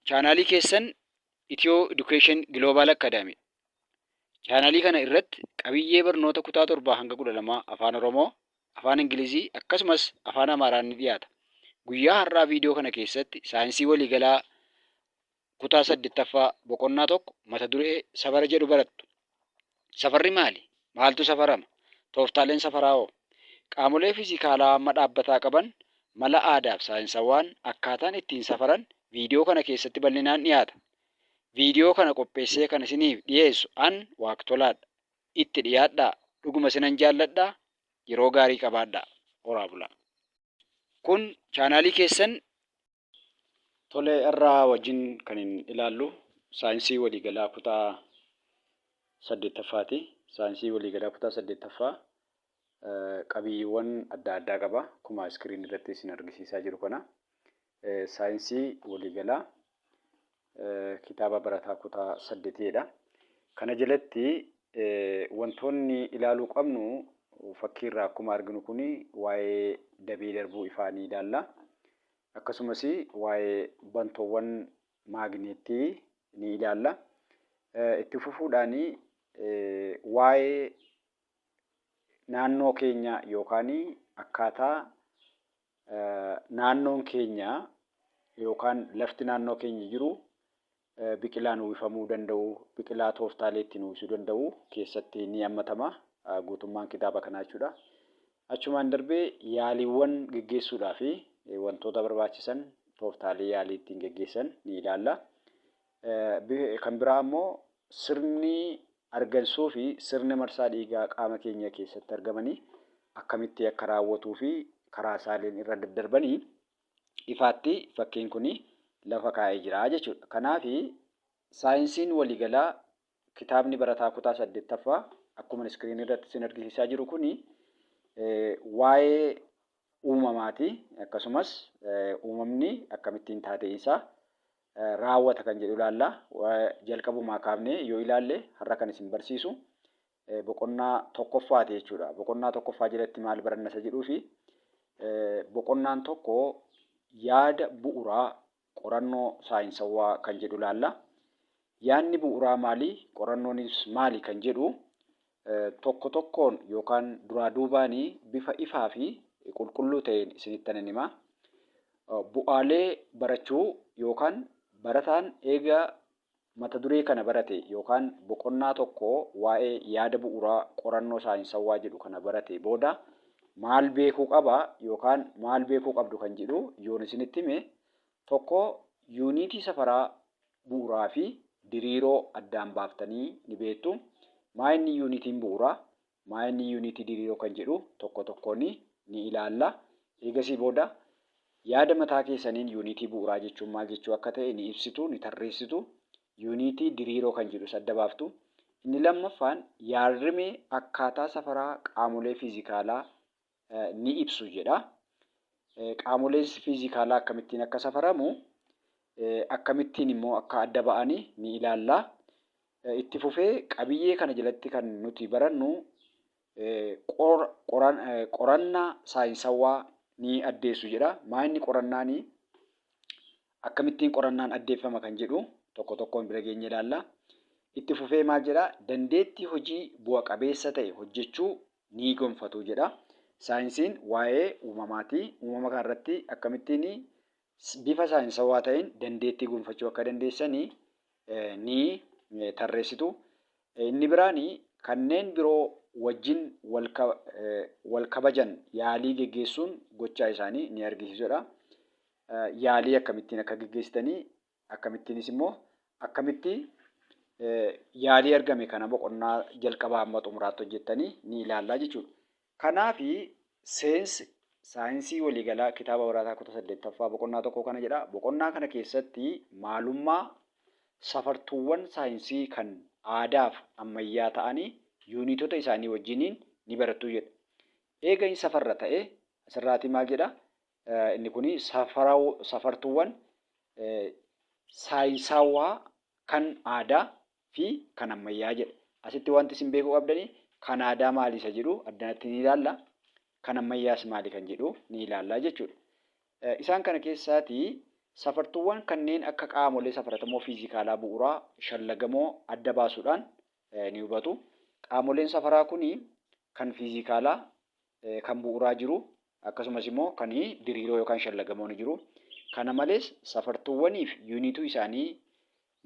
Chaanaalii keessan Ethio Education Global Academy dha. Chaanaalii kana irratti qabiyyee barnoota kutaa 7 hanga 12 Afaan Oromoo, Afaan Ingilizii akkasumas Afaan Amaaraan ni dhiyaata. Guyyaa har'aa viidiyoo kana keessatti saayinsii waliigalaa kutaa 8ffaa boqonnaa 1 mata duree safara jedhu barattu. Safarri maali? Maaltu safarama? Tooftaaleen safaraa hoo? Qaamolee fiizikaalaa hamma dhaabbataa qaban mala aadaaf saayinsawaan akkaataan ittiin safaran viidiyoo kana keessatti bal'inaan dhiyaata. Viidiyoo kana qopheessee kan isiniif dhiyeessu an Waaqtolaadha. Itti dhiyaadhaa! Dhuguma isinan jaalladha. Yeroo gaarii qabaadhaa! Horaa bulaa! Kun chaanaalii keessan. Tole har'a wajjin kan hin ilaallu saayinsii waliigalaa kutaa 8ffaati. Saayinsii waliigalaa kutaa 8ffaa qabiyyiiwwan adda addaa qaba. Akkuma iskiriin irratti isin argisiisaa jiru kana. Saayinsii waliigalaa kitaaba barataa kutaa saddetiidha. Kana jalatti wantoonni ilaaluu qabnu fakkii irraa akkuma arginu kun waa'ee dabee darbuu ifaa ni ilaalla. Akkasumas waa'ee bantoowwan maagneettii ni ilaalla. Itti fufuudhaan waa'ee naannoo keenya yookaan akkaataa naannoon keenya yookaan lafti naannoo keenya jiru biqilaan uwwifamuu danda'u, biqilaa tooftaalee ittiin uwwisuu danda'u keessatti ni hammatama guutummaan kitaaba kanaa jechuudha. Achumaan darbee yaaliiwwan geggeessuudhaa fi wantoota barbaachisan tooftaalee yaalii ittiin geggeessan ni ilaalla. Kan biraa ammoo sirni argansuu fi sirni marsaa dhiigaa qaama keenya keessatti argamanii akkamitti akka raawwatuu fi karaa isaaleen irra daddarbanii ifaatti fakkiin kun lafa kaa'ee jira jechuudha. Kanaaf saayinsiin waliigalaa kitaabni barataa kutaa 8ffaa akkuma iskiriinii irratti isin argisiisaa jiru kun waa'ee uumamaati. Akkasumas uumamni akkamittiin taateensaa raawwata kan jedhu ilaalla. Jalqabumaa kaafnee yoo ilaalle har'a kan isin barsiisu boqonnaa tokkoffaati jechuudha. Boqonnaa tokkoffaa jalatti maal baranna isa jedhuu fi boqonnaan tokko yaada bu'uraa qorannoo saayinsawwaa kan jedhu ilaalla. Yaadni bu'uraa maali? Qorannoonis maali kan jedhu tokko tokkoon yookaan duraa duubaan bifa ifaa fi qulqulluu ta'een isinittan hima. Bu'aalee barachuu yookaan barataan eega mata duree kana barate yookaan boqonnaa tokko waa'ee yaada bu'uuraa qorannoo saayinsawwaa jedhu kana barate booda maal beekuu qaba yookaan maal beekuu qabdu kan jedhu yoon isinitti hime tokko yuuniitii safaraa bu'uuraa fi diriiroo addaan baaftanii ni beektu. Maa inni yuuniitiin bu'uuraa? Maa inni yuuniitii diriiroo kan jedhu tokko tokkoon ni ilaalla. Eegasii booda yaada mataa keessaniin yuuniitii bu'uuraa jechuun maal jechuu akka ta'e ni ibsitu, ni tarreessitu. Yuuniitii diriiroo kan jedhus adda baaftu. Inni lammaffaan yaadrimee akkaataa safaraa qaamolee fiizikaalaa ni ibsu jedha. Qaamoleen fiizikaalaa akkamittiin akka safaramu, akkamittiin immoo akka adda ba'ani ni ilaalla. Itti fufee qabiyyee kana jalatti kan nuti barannu qorannaa saayinsawwaa ni addeessu jedha. Maa inni qorannaani? Akkamittiin qorannaan addeeffama kan jedhu tokko tokkoon bira geenye ilaalla. Itti fufee maal jedha? Dandeettii hojii bu'a qabeessa ta'e hojjechuu ni gonfatu jedha. Saayinsiin waa'ee uumamaati. Uumama kana irratti akkamittiin bifa saayinsawaa ta'een dandeettii gonfachuu akka dandeessani ni tarreessitu. Inni biraan kanneen biroo wajjin wal kabajan yaalii geggeessuun gochaa isaanii ni argisiisu jedha. Yaalii akkamittiin akka geggeessitanii akkamittiinis immoo akkamitti yaalii argame kana boqonnaa jalqabaa hamma xumuraatti hojjettanii ni ilaallaa jechuudha. Kanaaf seensi saayinsii waliigalaa kitaaba barataa kutaa 8ffaa boqonnaa tokkoo kana jedha. Boqonnaa kana keessatti maalummaa safartuuwwan saayinsii kan aadaaf ammayyaa ta'anii yuuniitota isaanii wajjiniin ni barattu jedha. Eega hin safarra ta'e asirraatii maal jedha? Inni kun safartuuwwan saayinsaawaa kan aadaa fi kan ammayyaa jedha. Asitti wanti isin beekuu qabdani kan aadaa maali isa jedhu addanatti ni ilaalla. Kan ammayyaas maali kan jedhu ni ilaalla jechuudha. Isaan kana keessaati Safartuuwwan kanneen akka qaamolee safaratamoo fiizikaalaa bu'uuraa shallagamoo adda baasuudhaan ni hubatu. Qaamoleen safaraa kun kan fiizikaalaa kan bu'uuraa jiru akkasumas immoo kan diriiroo yookaan shallagamoo ni jiru. Kana malees safartuuwwaniif yuunituu isaanii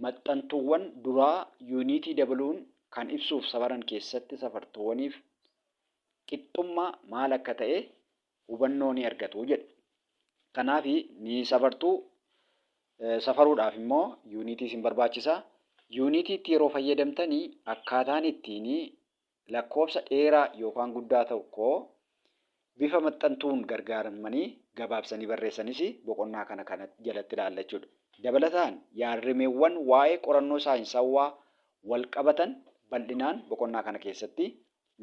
maxxantuuwwan duraa yuunitii dabaluun kan ibsuuf safaran keessatti safartuuwwaniif qixxummaa maal akka ta'e hubannoo ni argatu jedha. Kanaaf ni safartuu, safaruudhaaf immoo yuunitii isin barbaachisa. Yuunitiitti yeroo fayyadamtanii akkaataan ittiin lakkoofsa dheeraa yookaan guddaa tokko bifa maxxantuun gargaaramanii gabaabsanii barreessanis boqonnaa kana kana jalatti ilaalla jechuudha. Dabalataan yaadrimeewwan waa'ee qorannoo saayinsawaa wal qabatan bal'inaan boqonnaa kana keessatti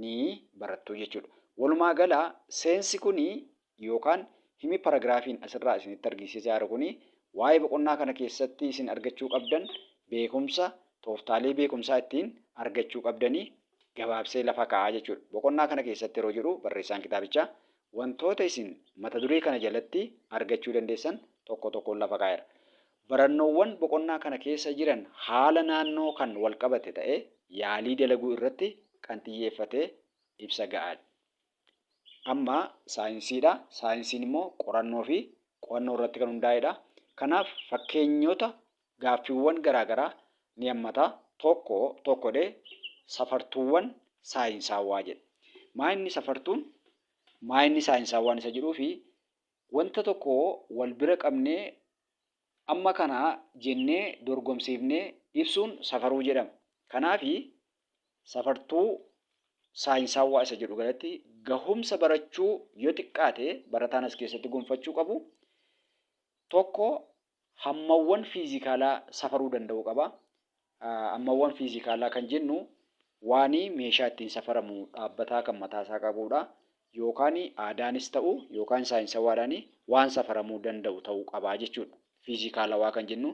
ni barattu jechuudha. Walumaa gala seensi kuni yookaan himi paragiraafiin asirraa isinitti argisiisaa jiru kuni waa'ee boqonnaa kana keessatti isin argachuu qabdan beekumsa tooftaalee beekumsaa ittiin argachuu qabdanii gabaabsee lafa kaa'aa jechuudha. Boqonnaa kana keessatti yeroo jedhu barreessaan kitaabichaa wantoota isin mata duree kana jalatti argachuu dandeessan tokko tokkoon lafa kaa'eera. Barannoowwan boqonnaa kana keessa jiran haala naannoo kan wal qabate ta'ee yaalii dalaguu irratti kan xiyyeeffate ibsa ga'aadha. Amma saayinsiidha. Saayinsiin immoo qorannoo fi qo'annoo irratti kan hundaa'edha. Kanaaf fakkeenyota gaaffiiwwan garaagaraa ni hammata. Tokko tokkodhe safartuuwwan saayinsaawaa jedha. Maa inni safartuun? Maa inni saayinsaawaan isa jedhuu fi wanta tokko wal bira qabnee amma kana jennee dorgomsiifnee ibsuun safaruu jedhama. Kanaafi safartuu saayinsaawaa isa jedhu galatti gahumsa barachuu yoo xiqqaate barataan as keessatti gonfachuu qabu tokko hammawwan fiizikaalaa safaruu danda'uu qaba. Hammawwan fiizikaalaa kan jennu waan meeshaa ittiin safaramu dhaabbataa kan mataasaa qabudha. Yookaan aadaanis ta'u yookaan saayinsawaadhaan waan safaramuu danda'u ta'uu qabaa jechuudha. Fiizikaalawaa kan jennu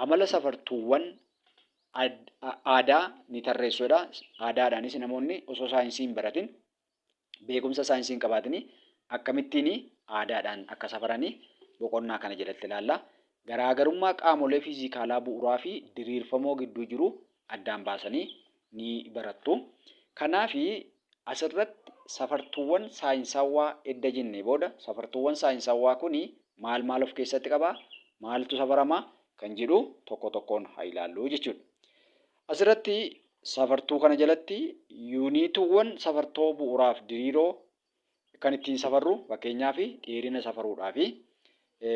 amala safartuuwwan aadaa ni tarreessuudha. Aadaadhaanis namoonni osoo saayinsii hin baratin beekumsa saayinsii hin qabaatin akkamittiin aadaadhaan akka safaranii boqonnaa kana jalatti ilaalla. Garaagarummaa qaamolee fiizikaalaa bu'uuraa fi diriirfamoo gidduu jiru addaan baasanii ni barattu. Kanaaf asirratti safartuuwwan saayinsaawaa edda jennee booda safartuuwwan saayinsaawaa kun maal maal of keessatti qabaa? Maaltu safarama? Kan jedhu tokko tokkoon haa ilaallu jechuudha. Asirratti safartuu kana jalatti yuuniituuwwan safartoo bu'uuraaf diriiroo kan ittiin safarru fakkeenyaaf dheerina safaruudhaaf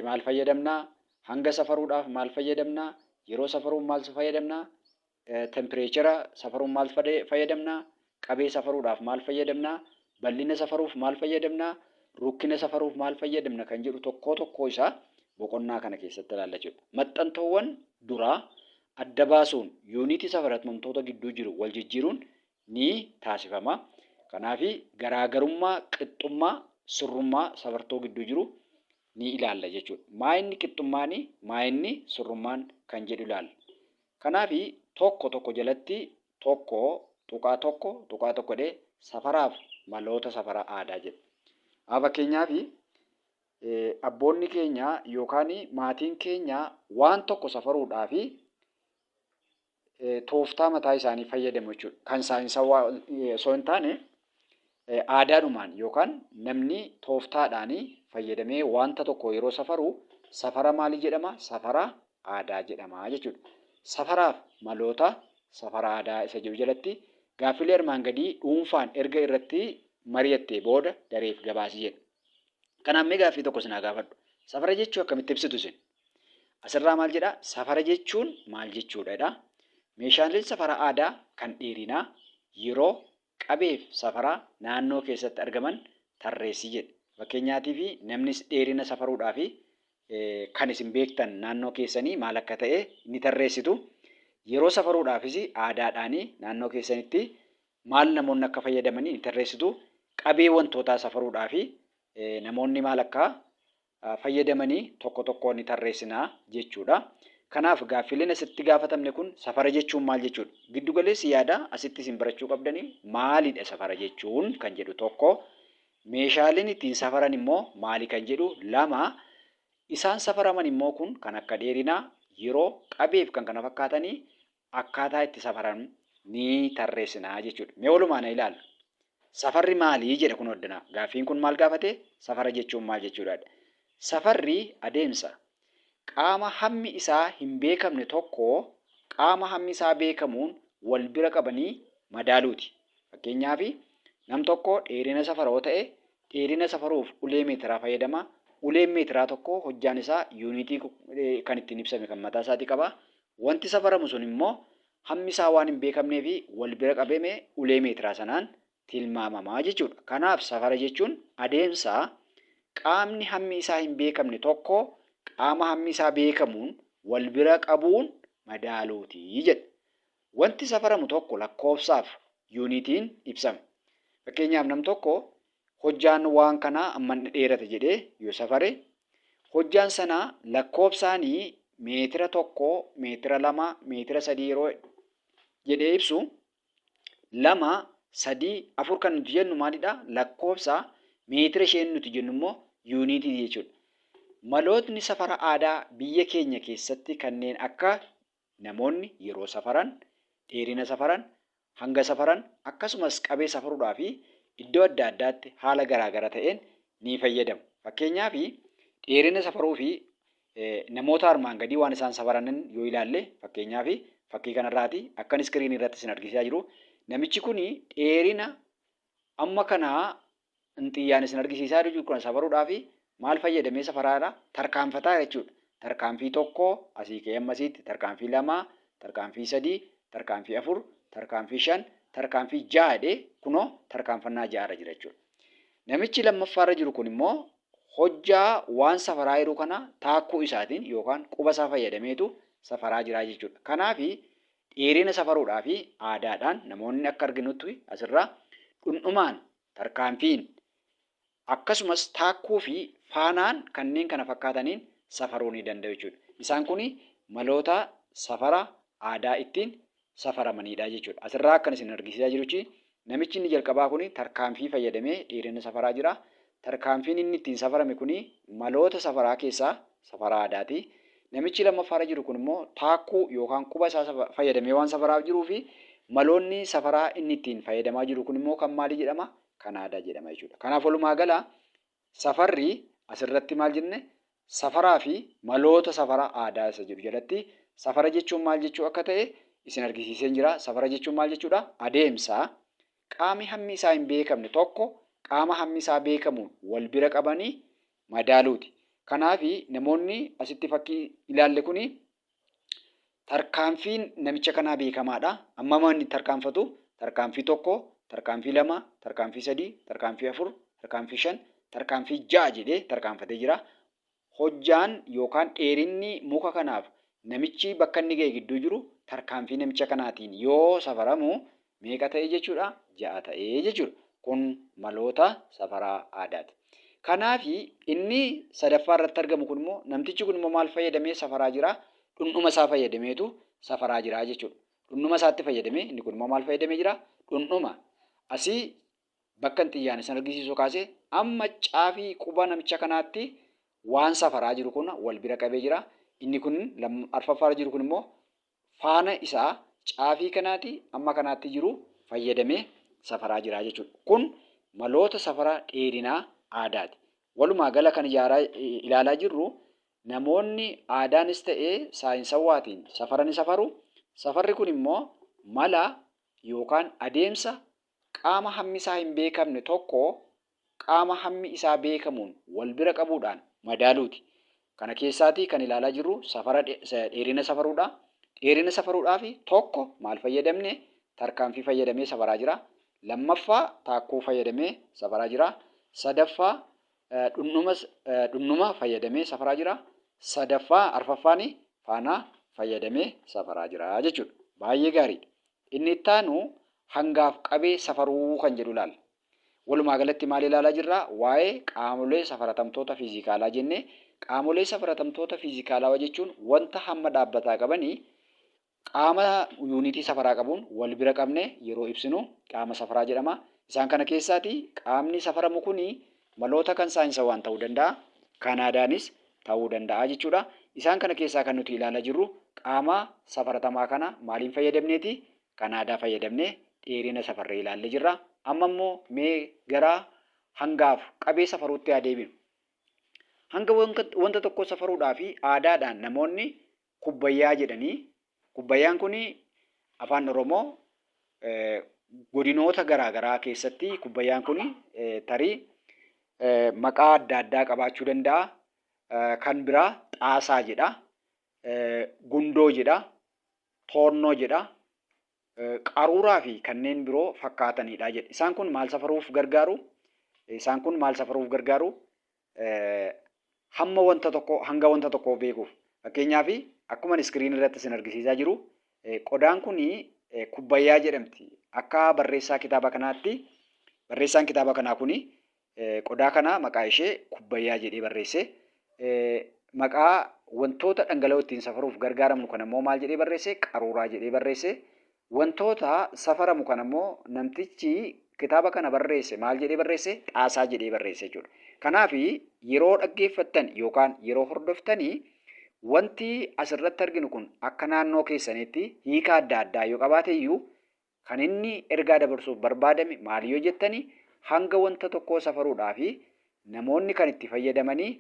maal fayyadamnaa? Hanga safaruudhaaf maal fayyadamnaa? Yeroo safaruuf maal fayyadamnaa? Tempireechara safaruuf maal fayyadamnaa? Qabee safaruudhaaf maal fayyadamnaa? Bal'ina safaruuf maal fayyadamnaa? Rukkina safaruuf maal fayyadamna kan jedhu tokkoo tokkoo isaa boqonnaa kana keessatti ilaalla jechuudha. Maxxantoowwan duraa adda baasuun yuunitii safaratamtoota gidduu jiru wal jijjiiruun ni taasifama. Kanaaf garaagarummaa qixxummaa sirrummaa safartoo gidduu jiru ni ilaalla jechuudha. Maa inni qixxummaani maa inni sirrummaan kan jedhu ilaalla. Kanaaf tokko tokko jalatti 1.1.1 jedhee safaraaf maloota safara aadaa jedha. Haa fakkeenyaaf abboonni keenya yookaan maatiin keenya waan tokko safaruudhaaf tooftaa mataa isaanii fayyadamu jechuudha. Kan saayinsawaa osoo hin taane aadaadhumaan yookaan namni tooftaadhaan fayyadamee wanta tokko yeroo safaru safara maalii jedhama? Safara aadaa jedhama jechuudha. Safaraaf maloota safara aadaa isa jedhu jalatti gaaffilee armaan gadii dhuunfaan erga irratti mari'attee booda dareef gabaasi jedha. Kanaaf mee gaaffii tokko isin haa gaafadhu. Safara jechuu akkamitti ibsitu isin? Asirraa maal jedha? Safara jechuun maal jechuudha jedha. Meeshaaleen safara aadaa kan dheerinaa, yeroo, qabeef safaraa naannoo keessatti argaman tarreessi jedhe. Fakkeenyaatiif namnis dheerina safaruudhaaf kan isin beektan naannoo keessanii maal akka ta'e ni tarreessitu. Yeroo safaruudhaafis aadaadhaan naannoo keessanitti maal namoonni akka fayyadamanii ni tarreessitu. Qabee wantootaa safaruudhaaf namoonni maal akka fayyadamanii tokko tokkoon ni tarreessina jechuudha. Kanaaf gaaffileen asitti gaafatamne kun safara jechuun maal jechuudha? Giddu galeessi yaadaa asitti isin barachuu qabdanii maalidha safara jechuun kan jedhu tokko, meeshaaleen ittiin safaran immoo maali kan jedhu lama, Isaan safaraman immoo kun kan akka dheerinaa, yeroo, qabeef kan kana fakkaatanii akkaataa itti safaran ni tarreessina jechuudha. Mee walumaan haa ilaallu. Safarri maali jedha kunoo addana. Gaaffiin kun maal gaafate? Safara jechuun maal jechuudha? Safarri adeemsa qaama hammi isaa hin beekamne tokko qaama hammi isaa beekamuun wal bira qabanii madaaluuti. Fakkeenyaaf, nam tokko dheerina safara yoo ta'e, dheerina safaruuf ulee meetiraa fayyadama. Uleen meetiraa tokko hojjaan isaa yuunitii kan ittiin ibsame kan mataa isaatii qaba. Wanti safaramu sun immoo hammi isaa waan hin beekamneef wal bira qabeme ulee meetiraa sanaan tilmaamama jechuudha. Kanaaf safara jechuun adeemsa qaamni hammi isaa hin beekamne tokko qaama hammi isaa beekamuun wal bira qabuun madaaluuti jedha. Wanti safaramu tokko lakkoofsaaf yuunitiin ibsama. Fakkeenyaaf nam tokko hojjaan waan kanaa amman dheerata jedhee yoo safare hojjaan sanaa lakkoofsaanii meetira 1, meetira 2, meetira 3 yeroo jedhee ibsu 2, 3, 4 kan nuti jennu maalidha? Lakkoofsa meetira isheen nuti jennu immoo yuunitii jechuudha. Malootni safara aadaa biyya keenya keessatti kanneen akka namoonni yeroo safaran, dheerina safaran, hanga safaran akkasumas qabee safaruudhaaf iddoo adda addaatti haala garaa gara ta'een ni fayyadamu. Fakkeenyaaf dheerina safaruu fi namoota armaan gadii waan isaan safaranin yoo ilaalle fakkeenyaaf fakkii kanarraati akkan iskiriinii irratti isin argisiisaa jiru namichi kun dheerina amma kanaa xiyyaan isin argisiisaa jiru kana safaruudhaaf maal fayyadamee safaraadha tarkaanfataa jechuudha. Tarkaanfii tokko asii ka'ee ammasiitti tarkaanfii lama, tarkaanfii sadii, tarkaanfii afur, tarkaanfii shan, tarkaanfii ja'a jedhee kunoo tarkaanfannaa ja'arra jira jechuudha. Namichi lammaffaarra jiru kun immoo hojjaa waan safaraa jiru kana taakkuu isaatiin yookaan quba isaa fayyadameetu safaraa jira jechuudha. Kanaaf dheerina safaruudhaaf aadaadhaan namoonni akka arginutti asirraa dhundhumaan, tarkaanfiin, akkasumas taakkuu fi faanaan kanneen kana fakkaataniin safaruu ni danda'u jechuudha. Isaan kun maloota safara aadaa ittiin safaramaniidha jechuudha. Asirraa akkan isin argisiisaa jiruchi namichi inni jalqabaa kun tarkaanfii fayyadamee dheerina safaraa jira. Tarkaanfiin inni ittiin safarame kun maloota safaraa keessaa safara aadaati. Namichi lammaffaarra jiru kun immoo taakkuu yookaan quba isaa fayyadamee waan safaraaf jiruu fi maloonni safaraa inni ittiin fayyadamaa jiru kun immoo kan maalii jedhama? Kan aadaa jedhama jechuudha. Kanaaf walumaa gala safarri asirratti maal jenne safaraa fi maloota safara aadaa isa jedhu jalatti safara jechuun maal jechuu akka ta'e isin argisiiseen jira. Safara jechuun maal jechuudha? Adeemsa qaami hammi isaa hin beekamne tokko qaama hammi isaa beekamuun wal bira qabanii madaaluuti. Kanaaf namoonni asitti fakkii ilaalle kuni tarkaanfiin namicha kanaa beekamaadha. Hammam inni tarkaanfatu? Tarkaanfii tokko, tarkaanfii lama, tarkaanfii sadii, tarkaanfii afur, tarkaanfii shan, tarkaanfii ja'a jedhee tarkaanfatee jira. Hojjaan yookaan dheerinni muka kanaaf namichi bakka inni ga'e gidduu jiru tarkaanfii namicha kanaatiin yoo safaramu meeqa ta'e jechuudha? 6 ta'e jechuudha. Kun maloota safaraa aadaati. Kanaafi inni sadaffaa irratti argamu kun immoo namtichi kun immoo maal fayyadamee safaraa jira? Dhundhuma isaa fayyadameetu safaraa jira jechuudha. Dhundhuma isaatti fayyadamee inni kun immoo maal fayyadamee jira? Dhundhuma. Asii bakka xiyyaan isin argisiisu kaasee amma caafii quba namicha kanaatti waan safaraa jiru kun wal bira qabee jira. Inni kun arfaffaarra jiru kun immoo faana isaa caafii kanaati amma kanaatti jiru fayyadamee safaraa jira jechuudha. Kun maloota safara dheerinaa aadaati. Walumaa gala kan ilaalaa jirru namoonni aadaanis ta'ee saayinsawaatiin safara ni safaru. Safarri kun immoo mala yookaan adeemsa qaama hammi isaa hin beekamne tokko qaama hammi isaa beekamuun wal bira qabuudhaan madaaluuti. Kana keessaatii kan ilaalaa jirru safara dheerina safaruudha. Dheerina safaruudhaaf tokko maal fayyadamne? Tarkaanfii fayyadamee safaraa jira. Lammaffaa taakkuu fayyadamee safaraa jira. Sadaffaa dhundhuma fayyadamee safaraa jira. Sadaffaa arfaffaan faanaa fayyadamee safaraa jira jechuudha. Baay'ee gaariidha. Inni itti aanu hangaaf qabee safaruu kan jedhu ilaalla. Walumaa galatti maal ilaalaa jirra? Waa'ee qaamolee safaratamtoota fiizikaalaa jenne. Qaamolee safaratamtoota fiizikaalawaa jechuun wanta hamma dhaabbataa qabanii qaama yuunitii safaraa qabuun wal bira qabne yeroo ibsinu qaama safaraa jedhama. Isaan kana keessaati qaamni safaramu kuni maloota kan saayinsawaan ta'uu danda'a, kan aadaanis ta'uu danda'a jechuudha. Isaan kana keessaa kan nuti ilaalaa jirru qaama safaratamaa kana maaliin fayyadamneeti? Kan aadaa fayyadamnee dheerina safarree ilaallee jirra. Amma immoo mee gara hangaaf qabee safaruutti haa deebinu. Hanga wanta tokkoo safaruudhaaf aadaadhaan namoonni kubbayyaa jedhanii kubbayyaan kun afaan Oromoo godinoota garaa garaa keessatti kubbayyaan kun tarii maqaa adda addaa qabaachuu danda'a. Kan biraa xaasaa jedha, gundoo jedha, toonnoo jedha, qaruuraa fi kanneen biroo fakkaatanidha jedha. Isaan kun maal safaruuf gargaaru? Isaan kun maal safaruuf gargaaru? Hamma wanta tokko hanga wanta tokkoo beekuuf. Fakkeenyaaf akkuma iskiriin irratti isin argisiisaa jiru qodaan kun kubbayyaa jedhamti. Akka barreessaa kitaaba kanaatti barreessaan kitaaba kanaa kun qodaa kana maqaa ishee kubbayyaa jedhee barreesse. Maqaa wantoota dhangala'oo ittiin safaruuf gargaaramnu kana immoo maal jedhee barreesse? Qaruuraa jedhee barreesse. Wantoota safaramu kana immoo namtichi kitaaba kana barreesse maal jedhee barreesse? Xaasaa jedhee barreesse jechuudha. Kanaaf yeroo dhaggeeffattan yookaan yeroo hordoftanii wanti asirratti arginu kun akka naannoo keessaniitti hiika adda addaa yoo qabaate iyyuu kan inni ergaa dabarsuuf barbaadame maali yoo jettani hanga wanta tokkoo safaruudhaafi namoonni kan itti fayyadamanii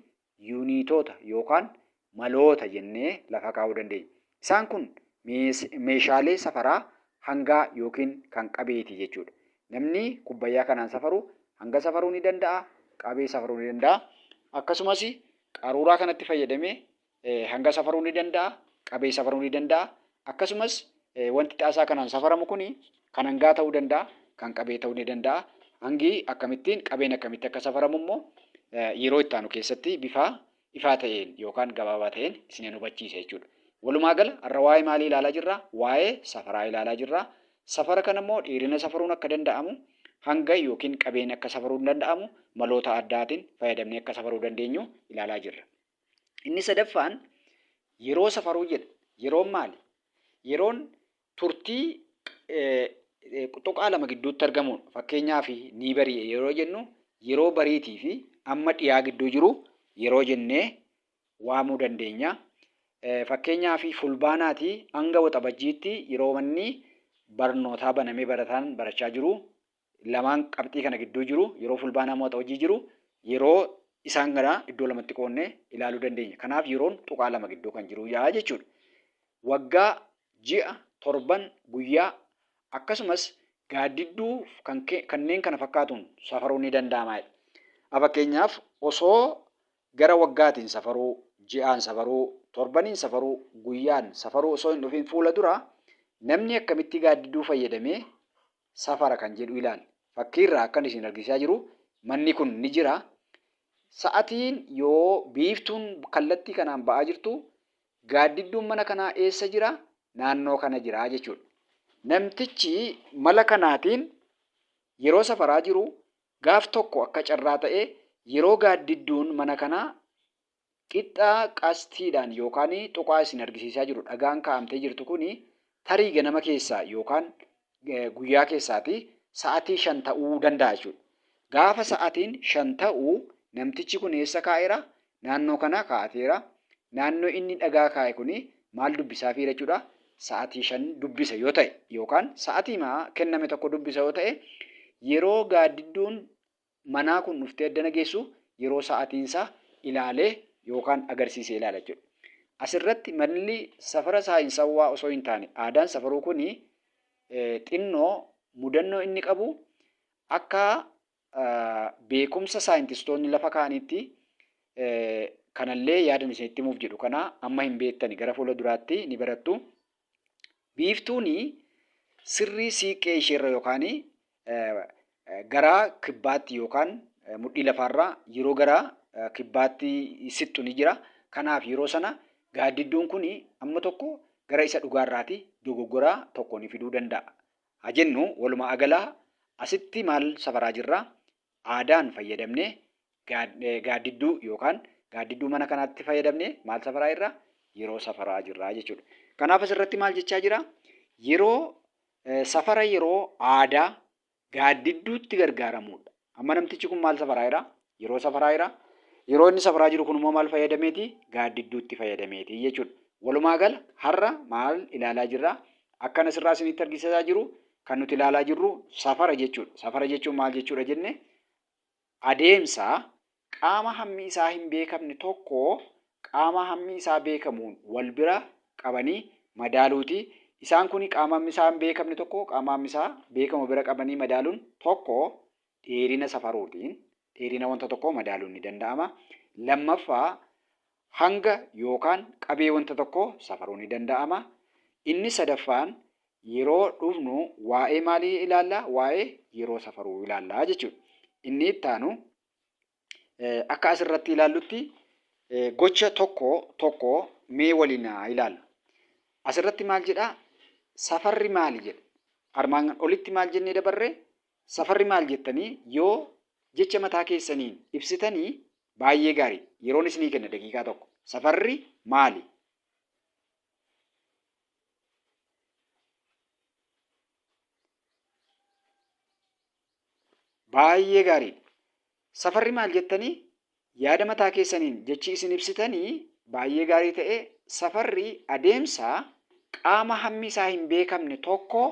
yuuniitoota yookaan maloota jennee lafa kaa'uu dandeenya. Isaan kun meeshaalee safaraa hangaa yookiin kan qabeeti jechuudha. Namni kubbayyaa kanaan safaru hanga safaruu ni danda'a, qabee safaruu ni danda'a. Akkasumas qaruuraa kanatti fayyadamee hanga safaruu ni danda'a, qabee safaruu ni danda'a. Akkasumas wanti xaasaa kanaan safaramu kun kan hangaa ta'uu danda'a, kan qabee ta'uu ni danda'a. Hangi akkamittiin qabeen akkamitti akka safaramu immoo yeroo itti aanu keessatti bifa ifaa ta'een yookaan gabaabaa ta'een isinin hubachiisa jechuudha. Walumaa gala har'a waa'ee maalii ilaalaa jirra? Waa'ee safaraa ilaalaa jirra. Safara kana immoo dheerina safaruun akka danda'amu, hanga yookiin qabeen akka safaruun danda'amu maloota addaatiin fayyadamnee akka safaruu dandeenyu ilaalaa jirra. Inni sadaffaan yeroo safaruu jedha. Yeroon maali? Yeroon turtii tuqaa lama gidduutti argamuudha. Fakkeenyaaf ni bari'e yeroo jennu yeroo bariitii fi amma dhiyaa gidduu jiru yeroo jennee waamuu dandeenya. Fakkeenyaaf fulbaanaatii hanga waxabajjiitti yeroo manni barnootaa banamee barataan barachaa jiru lamaan qabxii kana gidduu jiru yeroo fulbaanaa amma waxabajjii jiru yeroo isaan kana iddoo lamatti qoodnee ilaaluu dandeenya. Kanaaf yeroon tuqaa lama gidduu kan jiru yaa jechuudha. Waggaa, ji'a, torban, guyyaa akkasumas gaaddidduu kanneen kana fakkaatuun safaruun ni danda'ama jedha. A Fakkeenyaaf osoo gara waggaatiin safaruu, ji'aan safaruu, torbaniin safaruu, guyyaan safaruu osoo hin dhufin fuula dura namni akkamitti gaaddidduu fayyadamee safara kan jedhu ilaali. Fakkii irraa akkan isin argisiisaa jiru manni kun ni jira. Sa'atiin yoo biiftuun kallattii kanaan ba'aa jirtu gaaddidduun mana kanaa eessa jira? Naannoo kana jira jechuudha. Namtichi mala kanaatiin yeroo safaraa jiru gaaf tokko akka carraa ta'ee yeroo gaaddidduun mana kanaa qixxa qastiidhaan yookaan tuqaa isin argisiisaa jiru dhagaan kaa'amtee jirtu kun tarii ganama keessaa yookaan guyyaa keessaati sa'atii 5 ta'uu danda'a jechuudha. Gaafa sa'atiin 5 ta'u namtichi kun eessa kaa'eera? Naannoo kana kaa'ateera. Naannoo inni dhagaa kaa'e kun maal dubbisaafiira jechuudha? Sa'atii 5 dubbisa yoo ta'e yookaan sa'atii kenname tokko dubbisa yoo ta'e yeroo gaaddidduun manaa kun dhuftee addana geessu yeroo sa'atiinsaa ilaalee yookaan agarsiisee ilaala jechuudha. Asirratti malli safara saayinsawwaa osoo hin taane aadaan safaruu kun xinnoo mudannoo inni qabu akka beekumsa saayintistoonni lafa kaa'anitti kanallee yaadan isinitti himuuf jedhu kana amma hin beektani gara fuula duraatti ni barattu. Biiftuun sirrii siiqqee isheerra yookaan gara kibbaatti yookaan mudhii lafaarra yeroo gara kibbaatti sixxu ni jira. Kanaaf yeroo sana gaaddidduun kun amma tokko gara isa dhugaarraati dogoggora tokko ni fiduu danda'a. Haa jennu walumaa agala asitti maal safaraa jirra? Aadaan fayyadamnee gaaddidduu yookaan gaaddidduu mana kanaatti fayyadamnee maal safaraa jirra? Yeroo safaraa jirra jechuudha. Kanaaf asirratti maal jechaa jira? Yeroo safara yeroo aadaa gaaddidduutti gargaaramuudha. Amma namtichi kun maal safaraa jira? Yeroo safaraa jira. Yeroo inni safaraa jiru kun immoo maal fayyadameeti? Gaaddidduutti fayyadameeti jechuudha. Walumaa gala har'a maal ilaalaa jirra? Akkan asirraa isinitti argisiisaa jiru kan nuti ilaalaa jirru safara jechuudha. Safara jechuun maal jechuudha jenne? Adeemsa qaama hammi isaa hin beekamne tokko qaama hammi isaa beekamuun wal bira qabanii madaaluuti. Isaan kun qaama hammi isaa hin beekamne tokko qaama hammi isaa beekamu bira qabanii madaaluun tokko dheerina safaruutiin dheerina wanta tokkoo madaaluun ni danda'ama. Lammaffaa hanga yookaan qabee wanta tokkoo safaruun ni danda'ama. Inni sadaffaan yeroo dhufnu waa'ee maalii ilaalla? Waa'ee yeroo safaruu ilaalla jechuudha. Inni itti aanu akka asirratti ilaallutti gocha tokko tokko mee waliin haa ilaallu. Asirratti maal jedhaa? Safarri maali jedha. Armaan olitti maal jennee dabarre? Safarri maal jettanii yoo jecha mataa keessaniin ibsitanii baay'ee gaariidha. Yeroon isinii kenna daqiiqaa tokko. Safarri maali? Baay'ee gaariidha. Safarri maal jettanii yaada mataa keessaniin jechi isin ibsitanii baay'ee gaarii ta'e safarri adeemsa qaama hammi isaa hin beekamne tokko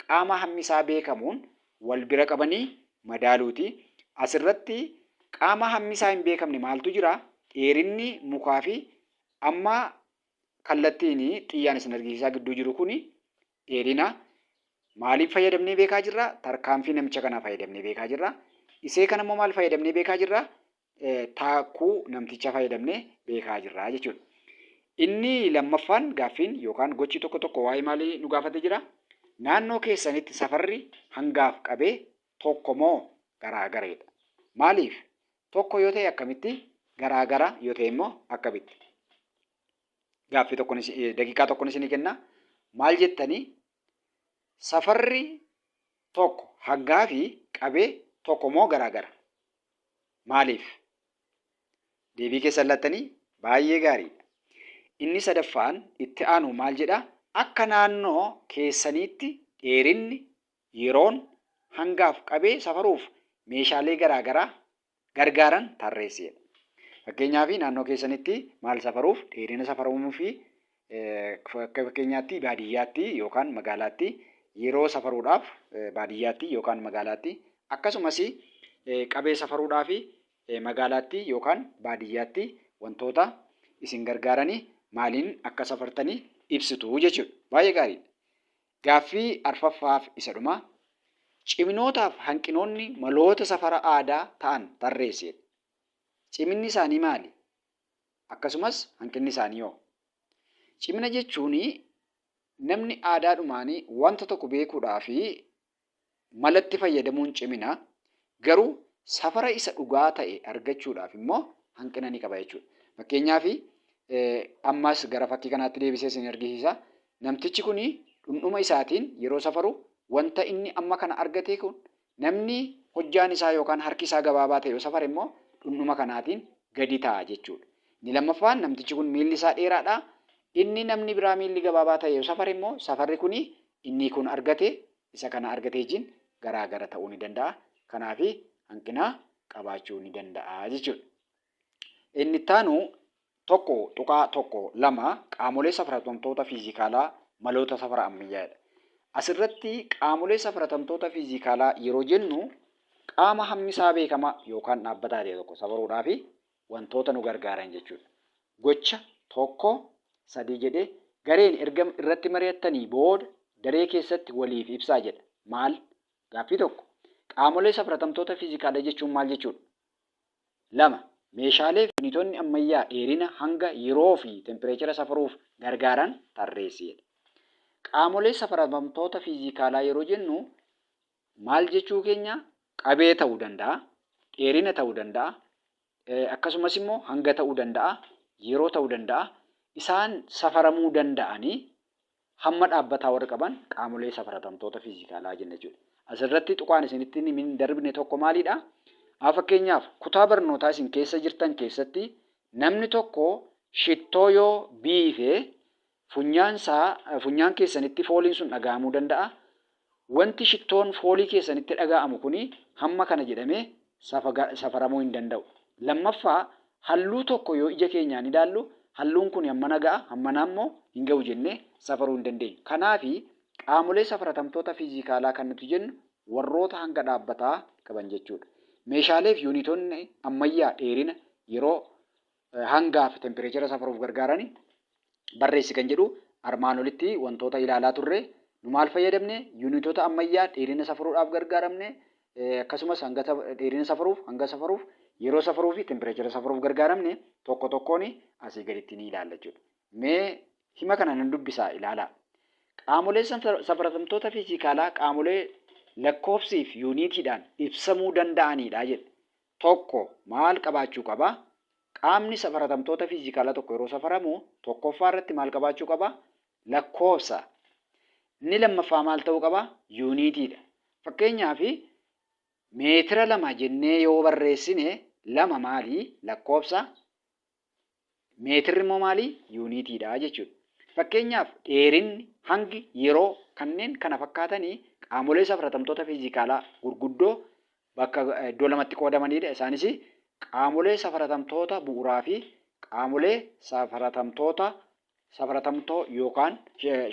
qaama hammi isaa beekamuun wal bira qabanii madaaluuti. Asirratti qaama hammi isaa hin beekamne maaltu jira? Dheerinni mukaa fi amma kallattiin xiyyaan isin argisiisaa gidduu jiru kuni dheerina maaliif fayyadamnee beekaa jirra? Tarkaanfii namicha kanaa fayyadamnee beekaa jirra. Isee kana immoo maal fayyadamnee beekaa jirra? Taakkuu namticha fayyadamnee beekaa jirra jechuudha. Inni lammaffaan gaaffiin yookaan gochi tokko tokko waa'ee maalii nu gaafate jira? Naannoo keessanitti safarri hangaaf qabee tokko moo garaa gareedha? Maaliif? Tokko yoo ta'e akkamitti? Garaa gara yoo ta'e immoo akkamitti? Gaaffii tokkon daqiiqaa tokkon isinii kenna. Maal jettanii? Safarri tokko hangaa fi qabee tokko moo garaa gara? Maaliif? Deebii keessan laattanii baay'ee gaariidha. Inni sadaffaan itti aanu maal jedha? Akka naannoo keessaniitti dheerinni, yeroon, hangaaf qabee safaruuf meeshaalee garaa garaa gargaaran tarreessi jedha. Fakkeenyaaf naannoo keessanitti maal safaruuf dheerina safaramuu fi akka fakkeenyaatti baadiyyaatti yookaan magaalaatti yeroo safaruudhaaf baadiyyaatti yookaan magaalaatti akkasumas qabee safaruudhaaf magaalaatti yookaan baadiyyaatti wantoota isin gargaarani maaliin akka safartani ibsitu jechuudha. Baay'ee gaariidha. Gaaffii arfaffaaf isa dhumaa, Ciminootaaf hanqinoonni maloota safara aadaa ta'an tarreessi jedha. Ciminni isaanii maali? Akkasumas hanqinni isaanii hoo? Cimina jechuun namni aadaadhumaan wanta tokko beekuudhaaf malatti fayyadamuun cimina, garuu safara isa dhugaa ta'e argachuudhaaf immoo hanqina ni qaba jechuudha. Fakkeenyaaf ammas gara fakkii kanaatti deebisee isin argisiisa. Namtichi kun dhundhuma isaatiin yeroo safaru wanta inni amma kana argate kun namni hojjaan isaa yookaan harki isaa gabaabaa ta'e yoo safare immoo dhundhuma kanaatiin gadi ta'a jechuudha. Inni lammaffaan namtichi kun miilli isaa dheeraadha. Inni namni biraa miilli gabaabaa ta'e yoo safare immoo safarri kun inni kun argate isa kana argate wajjin garaa gara ta'uu ni danda'a. Kanaaf hanqina qabaachuu ni danda'a jechuudha. Inni itti aanu 1.12 qaamolee safaratamtoota fiizikaalaa maloota safara ammayyaa'edha. Asirratti qaamolee safaratamtoota fiizikaalaa yeroo jennu qaama hammi isaa beekamaa yookaan dhaabbataa ta'e tokko safaruudhaaf wantoota nu gargaaran jechuudha. Gocha 1, 3 jedhee gareen erga irratti mari'attanii booda daree keessatti waliif ibsaa jedha. Maal? Gaaffii 1. Qaamolee safaratamtoota fiizikaalaa jechuun maal jechuudha? 2. Meeshaalee fi yuunitoonni ammayyaa dheerina, hanga, yeroo fi tempireechara safaruuf gargaaran tarreessi jedha. Qaamolee safaratamtoota fiizikaalaa yeroo jennu maal jechuu keenya? Qabee ta'uu danda'a, dheerina ta'uu danda'a, akkasumas immoo hanga ta'uu danda'a, yeroo ta'uu danda'a. Isaan safaramuu danda'anii hamma dhaabbataa warri qaban qaamolee safaratamtoota fiizikaalaa jenna jechuudha. Asirratti tuqaan isinitti hin himin darbine tokko maalidha? Haa fakkeenyaaf kutaa barnootaa isin keessa jirtan keessatti namni tokko shittoo yoo biife funyaan isaa funyaan keessanitti fooliin sun dhaga'amuu danda'a. Wanti shittoon foolii keessanitti dhaga'amu kuni hamma kana jedhamee safaramuu hin danda'u. Lammaffaa Halluu tokko yoo ija keenyaan ilaallu halluun kun hammana ga'a, hammana immoo hin ga'u jennee safaruu hin dandeenyu. Kanaafi qaamolee safaratamtoota fiizikaalaa kan nuti jennu warroota hanga dhaabbataa qaban jechuudha. Meeshaalee fi yuunitoonni ammayyaa dheerina, yeroo, hangaa fi tempireechara safaruuf gargaarani barreessi kan jedhu armaan olitti wantoota ilaalaa turre. Nu maal fayyadamne? Yuunitoota ammayyaa dheerina safaruudhaaf gargaaramne, akkasumas hanga dheerina safaruuf, hanga safaruuf, yeroo safaruu fi tempireechara safaruuf gargaaramne tokko tokkoon asii gaditti ni ilaalla jechuudha. Mee hima kana nan dubbisaa ilaalaa. Qaamolee safaratamtoota fiizikaalaa qaamolee lakkoofsii fi yuuniitiidhaan ibsamuu danda'anidha jedha. Tokko maal qabaachuu qaba? Qaamni safaratamtoota fiizikaalaa tokko yeroo safaramu tokkoffaa irratti maal qabaachuu qaba? Lakkoofsa. Inni lammaffaa maal ta'uu qaba? Yuuniitiidha. Fakkeenyaaf meetira 2 jennee yoo barreessine 2 maali? Lakkoofsa. Meetirri immoo maali? Yuuniitiidha jechuudha. Fakkeenyaaf dheerinni, hangi, yeroo kanneen kana fakkaatanii qaamolee safaratamtoota fiizikaalaa gurguddoo bakka iddoo lamatti qoodamanidha. Isaanis qaamolee safaratamtoota bu'uuraa fi qaamolee safaratamtoota safaratamtoo yookaan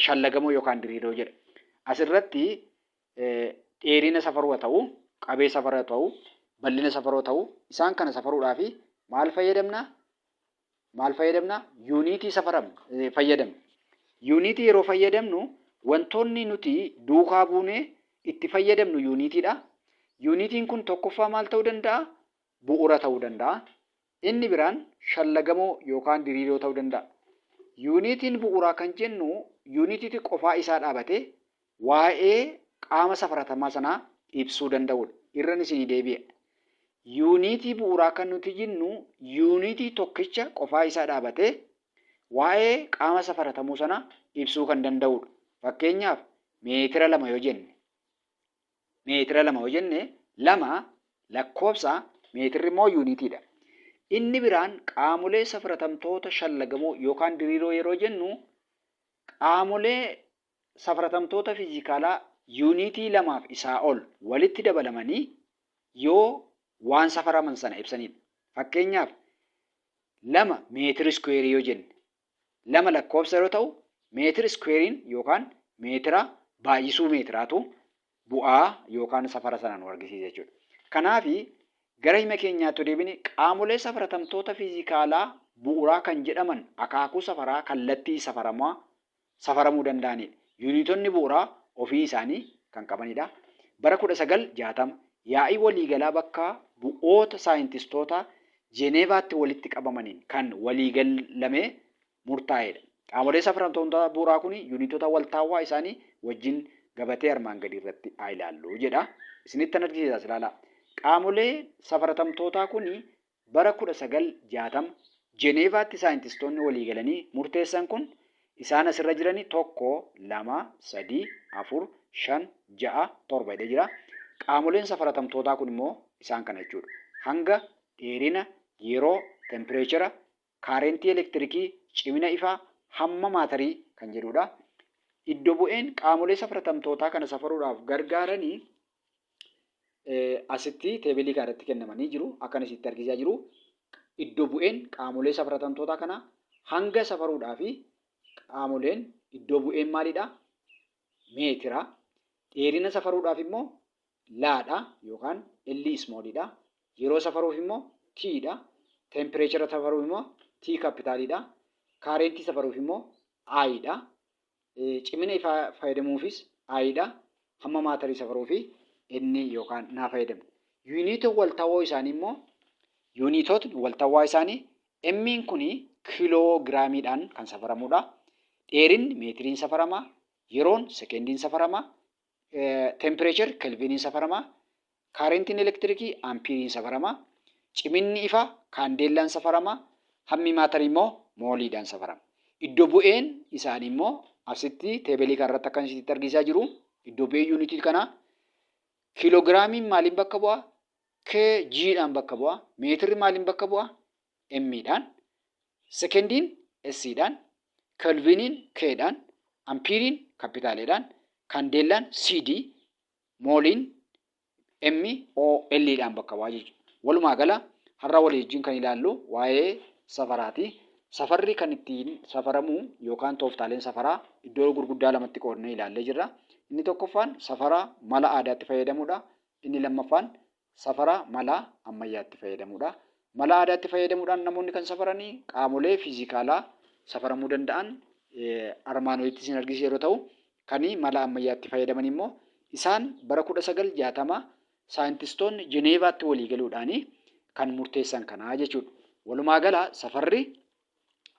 shallagamoo yookaan diriiroo jedha. Asirratti dheerina safaruu haa ta'u, qabee safaruu haa ta'u, bal'ina safaruu haa ta'u, isaan kana safaruudhaaf maal fayyadamna? Maal fayyadamna? Yuuniitii safaramna fayyadamna. Yuuniitii yeroo fayyadamnu wantoonni nuti duukaa buunee itti fayyadamnu yuuniitiidha. Yuuniitiin kun tokkoffaa maal ta'uu danda'a? Bu'uura ta'uu danda'a. Inni biraan shallagamoo yookaan diriiroo ta'uu danda'a. Yuuniitiin bu'uuraa kan jennu yuuniitiitti qofaa isaa dhaabatee waa'ee qaama safaratamaa sanaa ibsuu danda'udha. Irran isinii deebi'a. Yuuniitii bu'uuraa kan nuti jennu yuuniitii tokkicha qofaa isaa dhaabatee waa'ee qaama safaratamuu sana ibsuu kan danda'udha. Fakkeenyaaf meetira 2 yoo jenne, meetira 2 yoo jenne 2 lakkoofsa, meetirri immoo yuuniitiidha. Inni biraan qaamolee safaratamtoota shallagamoo yookaan diriiroo yeroo jennu qaamolee safaratamtoota fiizikaalaa yuuniitii lamaaf isaa ol walitti dabalamanii yoo waan safaraman sana ibsanidha. Fakkeenyaaf 2 meetir iskuweerii yoo jenne 2 lakkoofsa yeroo ta'u meetir iskuweeriin yookaan meetira baay'isuu meetiraatu bu'aa yookaan safara sana nu argisiisa jechuudha. Kanaaf gara hima keenyaatti yoo deebine qaamolee safaratamtoota fiizikaalaa bu'uuraa kan jedhaman akaakuu safaraa kallattii safaramaa safaramuu danda'anidha. Yuuniitonni bu'uuraa ofii isaanii kan qabanidha. Bara 1960 yaa'ii waliigalaa bakka bu'oota saayintistoota Jeneevaatti walitti qabamaniin kan waliigalamee murtaa'edha. Qaamolee safaramtoota bu'uuraa kun yuuniitota waltaawaa isaanii wajjin gabatee armaan gadii irratti haa ilaallu jedha. Isinittan argisiisa as ilaalaa. Qaamolee safaratamtootaa kun Bara 1960 Jeneevaatti saayintistoonni waliigalanii murteessan kun isaan asirra jirani 1, 2, 3, 4, 5, 6, 7 jedhee jira. Qaamoleen safaratamtootaa kun immoo isaan kana jechuudha. Hanga, dheerina, yeroo, tempireechara, kaarentii elektirikii, cimina ifaa, hamma maatarii kan jedhudha. Iddo bu'een qaamolee safaratamtootaa kana safaruudhaaf gargaaranii asitti teebilii kana irratti kennamanii jiru. Akkan isitti argisiisaa jiru iddo bu'een qaamolee safaratamtootaa kana hanga safaruudhaa fi qaamoleen iddoo bu'een maalidha? Meetira. Dheerina safaruudhaaf immoo laadha yookaan L ismoolidha. Yeroo safaruuf immoo T dha. Tempireechara safaruuf immoo T kaapitaaliidha. Kaarentii safaruuf immoo I dha. Cimina ifaa fayyadamuufis I dha. Hamma maatarii safaruufi N yookaan naa fayyadamna. Yuuniitoon waltawoo isaanii immoo yuuniitootni waltawaa isaanii M'n kun kiiloo giraamiidhaan kan safaramudha. Dheerinni meetiriin safarama. Yeroon sekendiin safarama. Tempireechar kelviiniin safarama. Kaarentiin elektirikii ampiiriin safarama. Ciminni ifaa kaandeellaan safarama. Hammi maatarii immoo mooliidhaan safarama. Iddo bu'een isaanii immoo asitti teebelii kana irratti akkan isinitti argisiisaa jiru iddo bu'ee yuunitii kanaa kiiloogiraamiin maaliin bakka bu'a? KG dhaan bakka bu'a. Meetirri maaliin bakka bu'a? M dhaan. Sekendiin S dhaan. Kelviiniin K dhaan. Ampiiriin kappitaaleedhaan. Kaandeellaan CD. Mooliin M O L dhaan bakka bu'a jechuudha. Walumaa gala Har'a walii wajjin kan ilaallu waa'ee safaraati. Safarri kan ittiin safaramu yookaan tooftaaleen safaraa iddoo gurguddaa lamatti qoodnee ilaallee jirra. Inni tokkoffaan safara mala aadaatti fayyadamuudha. Inni lammaffaan safara mala ammayyaatti fayyadamuudha. Mala aadaatti fayyadamuudhaan namoonni kan safaranii qaamolee fiizikaalaa safaramuu danda'an armaan olitti isin argisiise yeroo ta'u, kan mala ammayyaatti fayyadaman immoo isaan bara 1960 saayintistoonni Jeneevaatti walii galuudhaan kan murteessan kanaa jechuudha. Walumaa gala safarri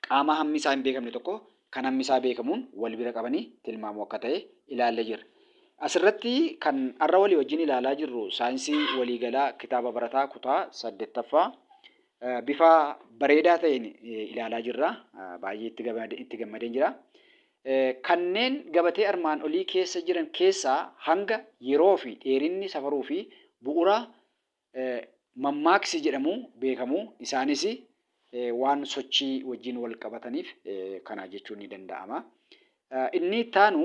qaama hammi isaa hin beekamne tokko kan hammi isaa beekamuun wal bira qabanii tilmaamuu akka ta'e ilaallee jirra. Asirratti kan har'a walii wajjin ilaalaa jirru saayinsii waliigalaa kitaaba barataa kutaa 8ffaa bifa bareedaa ta'een ilaalaa jirra. Baay'ee itti gammadeen jira. Kanneen gabatee armaan olii keessa jiran keessaa hanga, yeroo fi dheerinni safaruu fi bu'uura mammaaksi jedhamu beekamu. Isaanis waan sochii wajjin wal qabataniif kana jechuun ni danda'ama. Inni itti aanu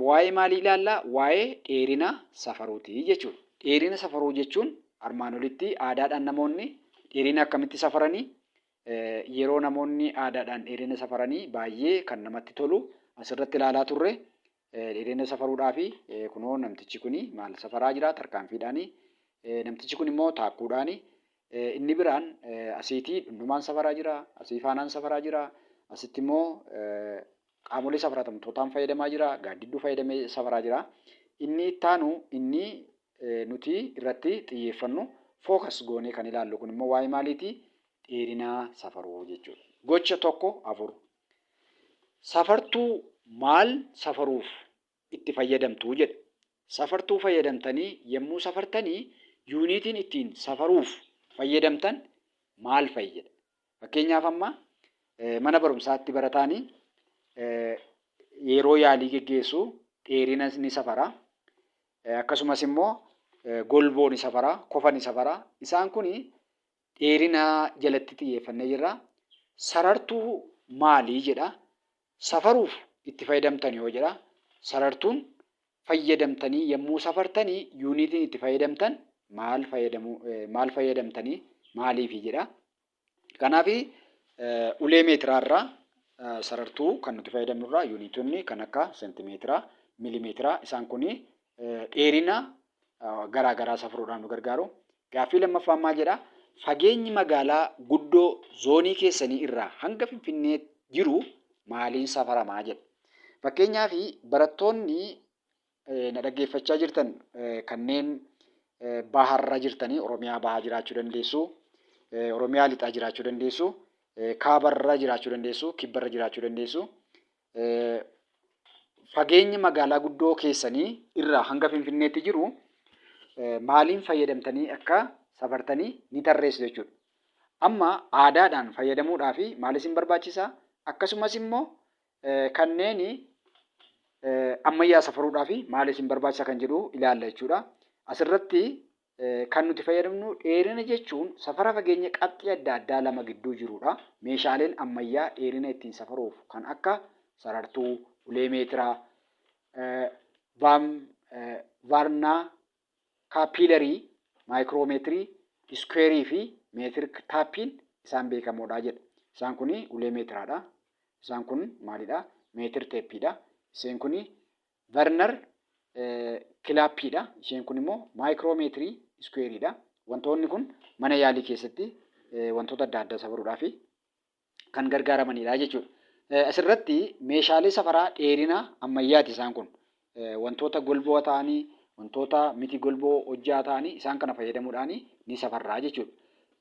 waa'ee maalii ilaalla? Waa'ee dheerina safaruuti jechuudha. Dheerina safaruu jechuun armaan olitti aadaadhaan namoonni dheerina akkamitti safaranii? Yeroo namoonni aadaadhaan dheerina safaranii baay'ee kan namatti tolu asirratti ilaalaa turre. Dheerina safaruudhaafi kunoo namtichi kuni maal safaraa jira? Tarkaanfiidhaani. Namtichi kun immoo taakkuudhaani. Inni biraan asiitii dhundhumaan safaraa jira, asii faanaan safaraa jira, asitti immoo qaamolee safaratamtootaan fayyadamaa jira, gaaddidduu fayyadamee safaraa jira. Inni ittaanu inni nuti irratti xiyyeeffannu focus goonee kan ilaallu kun immoo waa'ee maaliiti? Dheerina safaruu jechuudha. Gocha 1 4. Safartuu maal safaruuf itti fayyadamtu jedha. Safartuu fayyadamtanii yommuu safartanii yuuniitiin ittiin safaruuf fayyadamtan maal fa'i jedha. Fakkeenyaaf amma mana barumsaatti barataani yeroo yaalii geggeessu dheerina ni safara. Akkasumas immoo golboo ni safara, kofa ni safara. Isaan kun dheerina jalatti xiyyeeffannee jirra. Sarartuu maali jedha. Safaruuf itti fayyadamtan yoo jedha. Sarartuun fayyadamtanii yommuu safartanii yuunitiin itti fayyadamtan maal fayyadamuu maal fayyadamtanii maaliifi jedha. Kanaaf ulee meetiraa irraa sarartuu kan nuti fayyadamnu irraa yuuniitonni kan akka seentimeetiraa, milimeetiraa isaan kun dheerina garaa garaa safaruudhaan nu gargaaru. Gaaffii lammaffaan maal jedha? Fageenyi magaalaa guddoo zoonii keessanii irraa hanga Finfinnee jiru maaliin safaramaa jedha. Fakkeenyaaf barattoonni na dhaggeeffachaa jirtan kanneen baharra jirtanii Oromiyaa bahaa jiraachuu dandeessu, Oromiyaa lixaa jiraachuu dandeessu, kaabarra jiraachuu dandeessu, kibbarra jiraachuu dandeessu. Fageenya magaalaa guddoo keessanii irraa hanga Finfinneetti jiru maaliin fayyadamtanii akka safartanii ni tarreessu jechuudha. Amma aadaadhaan fayyadamuudhaaf maal isin barbaachisa? Akkasumas immoo kanneen ammayyaa safaruudhaaf maal isin barbaachisa kan jedhu ilaalla jechuudha. Asirratti kan nuti fayyadamnu dheerina jechuun safara fageenya qabxii adda addaa lama gidduu jirudha. Meeshaaleen ammayyaa dheerina ittiin safaruuf kan akka sarartuu, ulee meetiraa, vaarnaa kaappiilarii, maayikiroomeetirii, iskuweerii fi meetir taappiin isaan beekamoodha jedha. Isaan kun ulee meetiraadha. Isaan kun maalidha? Meetir teeppiidha. Isheen kun Verner kilaappiidha. Isheen kun immoo maayikiroomeetirii iskuweeriidha. Wantoonni kun mana yaalii keessatti wantoota adda addaa safaruudhaaf kan gargaaramanidha jechuudha. Asirratti meeshaalee safaraa dheerina ammayyaati isaan kun. Wantoota golboo ta'anii, wantoota miti golboo hojjaa ta'anii isaan kana fayyadamuudhaan ni safarraa jechuudha.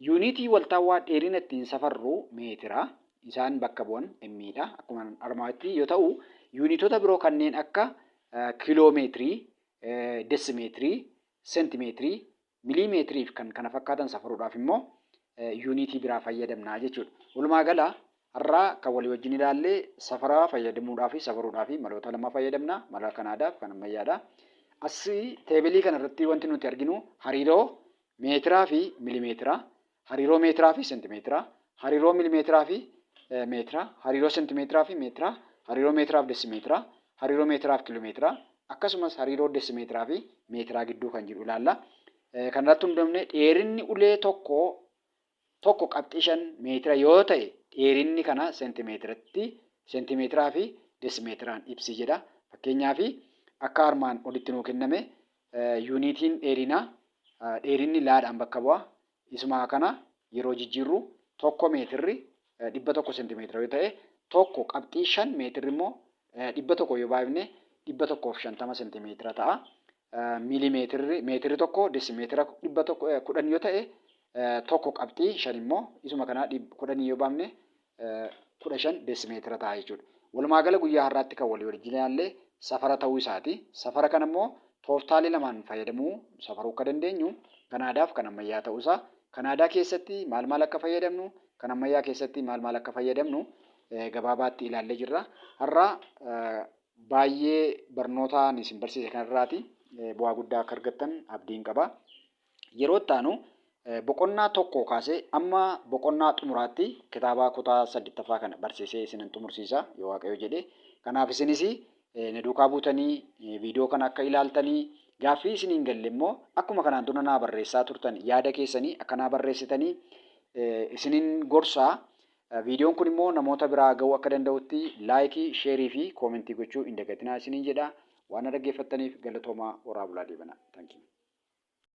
Yuunitii waltaawwaa dheerina ittiin safarru meetira. Isaan bakka bu'an M dha. Akkuma armaatti yoo ta'u, yuunitoota biroo kanneen akka kiiloo meetirii, desimeetirii, seentimeetirii, miliimeetirii fi kan kana fakkaatan safaruudhaaf immoo yuunitii biraa fayyadamna jechuudha. Walumaa gala har'a kan walii wajjin ilaalle safara fayyadamuudhaa fi safaruudhaa fi maloota lama fayyadamna. Mala kan aadaa fi kan ammayyaadha. As teebilii kana irratti wanti nuti arginu hariiroo meetiraa fi milimeetiraa, hariiroo meetiraa fi seentimeetiraa, hariiroo milimeetiraa fi meetira, hariiroo seentimeetiraa fi meetira, hariiroo meetiraa fi desimeetira, hariiroo meetiraa fi kiiloomeetira, akkasumas hariiroo desimeetiraa fi meetiraa gidduu kan jiru ilaalla. Kanarratti hundoofne dheerinni ulee tokkoo 1.5 meetira yoo ta'e dheerinni kana seentimeetiratti seentimeetiraa fi desimeetiraan ibsi jedha. Fakkeenyaaf akka armaan olitti nuu kenname yuuniitiin dheerinaa dheerinni laadhaan bakka bu'a. Isuma kana yeroo jijjiirru 1 meetirri 100 seentimeetira yoo ta'e 1.5 meetirri immoo 100 yoo baay'ifne 150 seentimeetira ta'a. Miilimeetirri meetirri tokko desimeetira 110 yoo ta'e 1.5 immoo isuma kana 10 yoo baafne 15 desimeetira ta'a jechuudha. Walumaa gala guyyaa har'aatti kan walii wajjin ilaalle safara ta'uu isaati. Safara kana immoo tooftaalee lamaan fayyadamuu safaruu akka dandeenyu kan aadaaf kan ammayyaa ta'uu isaa, kan aadaa keessatti maal maal akka fayyadamnu, kan ammayyaa keessatti maal maal akka fayyadamnu gabaabaatti ilaallee jirra. Har'a baay'ee barnoota ani isin barsiise kanarraati bu'aa guddaa akka argattan abdiin qaba. Yeroo itti aanu boqonnaa tokkoo kaasee amma boqonnaa xumuraatti kitaaba kutaa saddeettaffaa kana barsiisee isinan xumursiisa yoo Waaqayyo jedhe. Kanaaf isinis na duukaa buutanii viidiyoo kana akka ilaaltanii gaaffii isin hin galle immoo akkuma kanaan dura naa barreessaa turtan yaada keessanii akka naa barreessitanii isinin gorsaa. Viidiyoon kun immoo namoota biraa ga'uu akka danda'utti laayikii, sheerii fi koomentii gochuu hin dagatinaa isiniin jedha. Waan na dhaggeeffattaniif galatoomaa horaa bulaa deebanaa. Thank you.